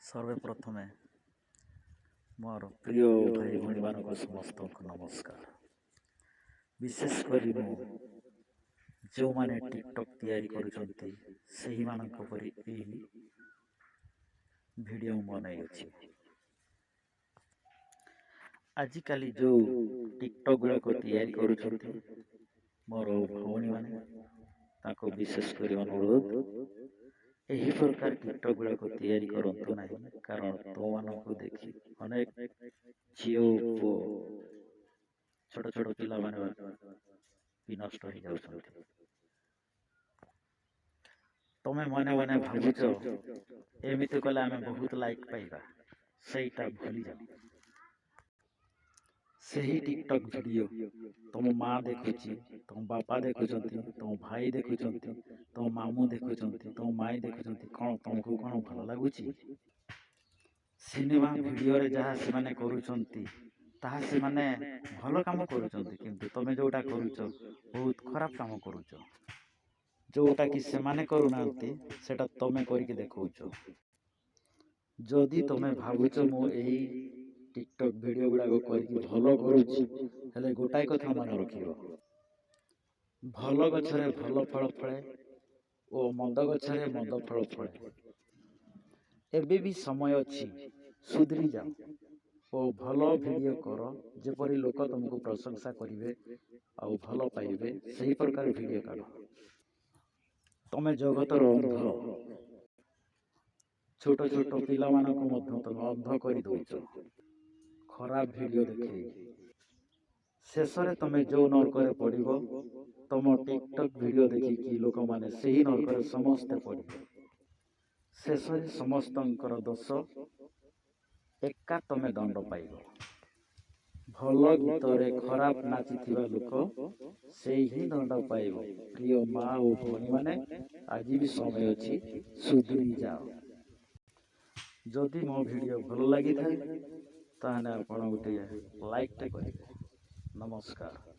ସର୍ବପ୍ରଥମେ ମୋର ପ୍ରିୟ ଭାଇ ଭଉଣୀମାନଙ୍କୁ ସମସ୍ତଙ୍କୁ ନମସ୍କାର। ବିଶେଷ କରି ମୁଁ ଯେଉଁମାନେ ଟିକଟକ୍ ତିଆରି କରୁଛନ୍ତି, ସେହିମାନଙ୍କ ପରି ଏହି ଭିଡ଼ିଓ ମୁଁ ବନାଇଅଛି। ଆଜିକାଲି ଯେଉଁ ଟିକଟକ୍ ଗୁଡ଼ାକ ତିଆରି କରୁଛନ୍ତି ମୋର ଭଉଣୀମାନେ, ତାଙ୍କୁ ବିଶେଷ କରି ଅନୁରୋଧ, ଏହି ପ୍ରକାର ଟିକଟକ୍ ଗୁଡ଼ାକ ତିଆରି କରନ୍ତୁ ନାହିଁ। କାରଣ ତୁମମାନଙ୍କୁ ଦେଖି ଅନେକ ଝିଅ, ପୁଅ, ଛୋଟ ଛୋଟ ପିଲାମାନେ ବି ନଷ୍ଟ ହେଇଯାଉଛନ୍ତି। ତମେ ମନେ ମନେ ଭାବୁଛ, ଏମିତି କଲେ ଆମେ ବହୁତ ଲାଇକ୍ ପାଇବା। ସେଇଟା ଭୁଲିଯାଅ। ସେହି ଟିକଟକ୍ ଭିଡ଼ିଓ ତମ ମା ଦେଖୁଛି, ତମ ବାପା ଦେଖୁଛନ୍ତି, ତମ ଭାଇ ଦେଖୁଛନ୍ତି, ତମ ମାମୁଁ ଦେଖୁଛନ୍ତି, ତମ ମାଇଁ ଦେଖୁଛନ୍ତି। କ'ଣ ତମକୁ କ'ଣ ଭଲ ଲାଗୁଛି? ସିନେମା ଭିଡ଼ିଓରେ ଯାହା ସେମାନେ କରୁଛନ୍ତି, ତାହା ସେମାନେ ଭଲ କାମ କରୁଛନ୍ତି। କିନ୍ତୁ ତମେ ଯେଉଁଟା କରୁଛ, ବହୁତ ଖରାପ କାମ କରୁଛ। ଯେଉଁଟାକି ସେମାନେ କରୁନାହାନ୍ତି, ସେଇଟା ତମେ କରିକି ଦେଖାଉଛ। ଯଦି ତମେ ଭାବୁଛ, ମୁଁ ଏହି ଟିକଟକ୍ ଭିଡ଼ିଓ ଗୁଡ଼ାକ କରିକି ଭଲ କରୁଛି, ହେଲେ ଗୋଟାଏ କଥା ମନେ ରଖିବ, ଭଲ ଗଛରେ ଭଲ ଫଳ ଫଳେ ଓ ମନ୍ଦ ଗଛରେ ମନ୍ଦ ଫଳ ଫଳେ। ଏବେ ବି ସମୟ ଅଛି, ସୁଧରି ଯାଅ ଓ ଭଲ ଭିଡ଼ିଓ କର। ଯେପରି ଲୋକ ତୁମକୁ ପ୍ରଶଂସା କରିବେ ଆଉ ଭଲ ପାଇବେ, ସେହି ପ୍ରକାର ଭିଡ଼ିଓ କାଢ଼। ତମେ ଜଗତର ଅନ୍ଧ। ଛୋଟ ଛୋଟ ପିଲାମାନଙ୍କୁ ମଧ୍ୟ ତମେ ଅନ୍ଧ କରିଦେଉଛ ଖରାପ ଭିଡ଼ିଓ ଦେଖେଇ। ଶେଷରେ ତମେ ଯେଉଁ ନର୍କରେ ପଡ଼ିବ, ତମ ଟିକଟକ୍ ଭିଡ଼ିଓ ଦେଖିକି ଲୋକମାନେ ସେହି ନର୍କରେ ସମସ୍ତେ ପଡ଼ିବେ। ଶେଷରେ ସମସ୍ତଙ୍କର ଦୋଷ ଏକା, ତମେ ଦଣ୍ଡ ପାଇବ। ଭଲ ଗୀତରେ ଖରାପ ନାଚିଥିବା ଲୋକ, ସେଇ ହିଁ ଦଣ୍ଡ ପାଇବ। ପ୍ରିୟ ମା ଓ ଭଉଣୀମାନେ, ଆଜି ବି ସମୟ ଅଛି, ସୁଧୁରି ଯାଅ। ଯଦି ମୋ ଭିଡ଼ିଓ ଭଲ ଲାଗିଥାଏ, ତାହେଲେ ଆପଣ ଗୋଟିଏ ଲାଇକ୍ଟେ କରିବେ। ନମସ୍କାର।